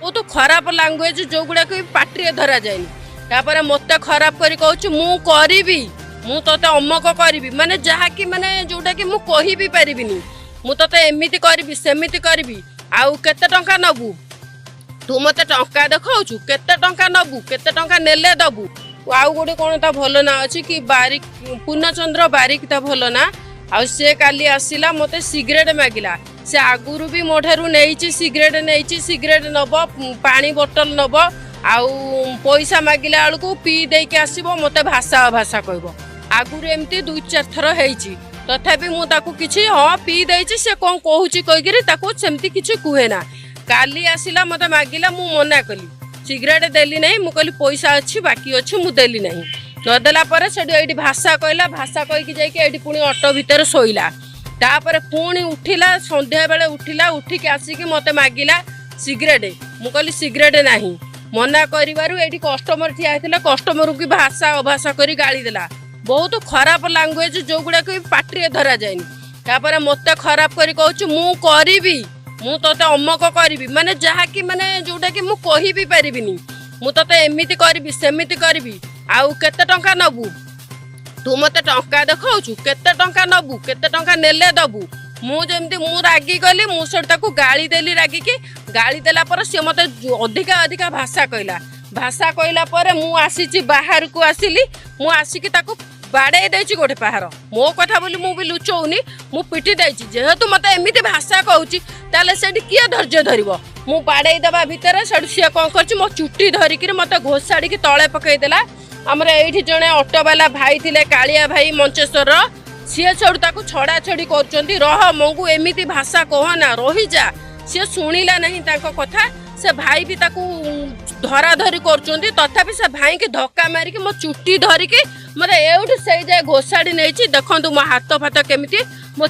ବହୁତ ଖରାପ ଲାଙ୍ଗୁଏଜ, ଯେଉଁଗୁଡ଼ାକ ବି ପାଟିରେ ଧରାଯାଏନି। ତାପରେ ମୋତେ ଖରାପ କରି କହୁଛି, ମୁଁ କରିବି, ମୁଁ ତୋତେ ଅମକ କରିବି, ମାନେ ଯାହାକି ମାନେ ଯେଉଁଟାକି ମୁଁ କହିବି ପାରିବିନି। ମୁଁ ତୋତେ ଏମିତି କରିବି, ସେମିତି କରିବି, ଆଉ କେତେ ଟଙ୍କା ନେବୁ? ତୁ ମୋତେ ଟଙ୍କା ଦେଖାଉଛୁ? କେତେ ଟଙ୍କା ନେବୁ? କେତେ ଟଙ୍କା ନେଲେ ଦେବୁ? ଆଉ ଗୋଟେ କ'ଣ ତା ଭଲ ନାଁ ଅଛି କି, ବାରିକ, ପୂର୍ଣ୍ଣଚନ୍ଦ୍ର ବାରିକ ତା ଭଲ ନାଁ। ଆଉ ସେ କାଲି ଆସିଲା, ମୋତେ ସିଗାରେଟ୍ ମାଗିଲା। ସେ ଆଗରୁ ବି ମୋ ଠାରୁ ନେଇଛି, ସିଗାରେଟ୍ ନେଇଛି। ସିଗାରେଟ୍ ନେବ, ପାଣି ବୋଟଲ ନେବ, ଆଉ ପଇସା ମାଗିଲା ବେଳକୁ ପିଇ ଦେଇକି ଆସିବ, ମୋତେ ଭାଷା ଅଭାଷା କହିବ। ଆଗରୁ ଏମିତି ଦୁଇ ଚାରି ଥର ହେଇଛି। ତଥାପି ମୁଁ ତାକୁ କିଛି, ହଁ ପିଇ ଦେଇଛି, ସେ କ'ଣ କହୁଛି କହିକିରି ତାକୁ ସେମିତି କିଛି କୁହେ ନା। କାଲି ଆସିଲା, ମୋତେ ମାଗିଲା, ମୁଁ ମନା କଲି, ସିଗାରେଟ୍ ଦେଲି ନାହିଁ। ମୁଁ କହିଲି ପଇସା ଅଛି, ବାକି ଅଛି, ମୁଁ ଦେଲି ନାହିଁ। ନଦେଲା ପରେ ସେଠୁ ଏଇଠି ଭାଷା କହିଲା। ଭାଷା କହିକି ଯାଇକି ଏଇଠି ପୁଣି ଅଟୋ ଭିତରେ ଶୋଇଲା। ତାପରେ ପୁଣି ଉଠିଲା, ସନ୍ଧ୍ୟାବେଳେ ଉଠିଲା। ଉଠିକି ଆସିକି ମୋତେ ମାଗିଲା ସିଗାରେଟ୍। ମୁଁ କହିଲି ସିଗାରେଟ୍ ନାହିଁ। ମନା କରିବାରୁ ଏଇଠି କଷ୍ଟମର ଠିଆ ହେଇଥିଲା, କଷ୍ଟମରକୁ ଭାଷା ଅଭାଷା କରି ଗାଳି ଦେଲା। ବହୁତ ଖରାପ ଲାଙ୍ଗୁଏଜ, ଯେଉଁଗୁଡ଼ାକ ବି ପାଟିରେ ଧରାଯାଏନି। ତାପରେ ମୋତେ ଖରାପ କରି କହୁଛି, ମୁଁ କରିବି, ମୁଁ ତୋତେ ଅମକ କରିବି, ମାନେ ଯାହାକି ମାନେ ଯେଉଁଟାକି ମୁଁ କହିବି ପାରିବିନି। ମୁଁ ତୋତେ ଏମିତି କରିବି, ସେମିତି କରିବି, ଆଉ କେତେ ଟଙ୍କା ନେବୁ? ତୁ ମୋତେ ଟଙ୍କା ଦେଖାଉଛୁ? କେତେ ଟଙ୍କା ନେବୁ? କେତେ ଟଙ୍କା ନେଲେ ଦେବୁ? ମୁଁ ଯେମିତି ମୁଁ ରାଗିଗଲି, ମୁଁ ସେଠୁ ତାକୁ ଗାଳି ଦେଲି। ରାଗିକି ଗାଳି ଦେଲା ପରେ ସିଏ ମୋତେ ଅଧିକା ଅଧିକା ଭାଷା କହିଲା। ଭାଷା କହିଲା ପରେ ମୁଁ ଆସିଛି, ବାହାରକୁ ଆସିଲି। ମୁଁ ଆସିକି ତାକୁ ବାଡ଼େଇ ଦେଇଛି ଗୋଟେ ପାହାର। ମୋ କଥା ବୋଲି ମୁଁ ବି ଲୁଚଉନି, ମୁଁ ପିଟି ଦେଇଛି। ଯେହେତୁ ମୋତେ ଏମିତି ଭାଷା କହୁଛି, ତାହେଲେ ସେଇଠି କିଏ ଧୈର୍ଯ୍ୟ ଧରିବ? ମୁଁ ବାଡ଼େଇ ଦେବା ଭିତରେ ସେଠୁ ସିଏ କ'ଣ କରିଛି, ମୋ ଚୁଟି ଧରିକିରି ମୋତେ ଘୋଷାଡ଼ିକି ତଳେ ପକେଇଦେଲା। ଆମର ଏଇଠି ଜଣେ ଅଟୋବାଲା ଭାଇ ଥିଲେ, କାଳିଆ ଭାଇ, ମଞ୍ଚେଶ୍ୱରର। ସିଏ ସେଠୁ ତାକୁ ଛଡ଼ା ଛଡ଼ି କରୁଛନ୍ତି, ରହ ମଙ୍ଗୁ, ଏମିତି ଭାଷା କହନା, ରହିଯା। ସିଏ ଶୁଣିଲା ନାହିଁ ତାଙ୍କ କଥା। ସେ ଭାଇ ବି ତାକୁ ଧରାଧରି କରୁଛନ୍ତି। ତଥାପି ସେ ଭାଇକି ଧକ୍କା ମାରିକି ମୋ ଚୁଟି ଧରିକି ମୋତେ ଏଇଠୁ ସେଇ ଯାଏ ଘୋଷାଡ଼ି ନେଇଛି। ଦେଖନ୍ତୁ ମୋ ହାତ ଫାତ କେମିତି ମୋ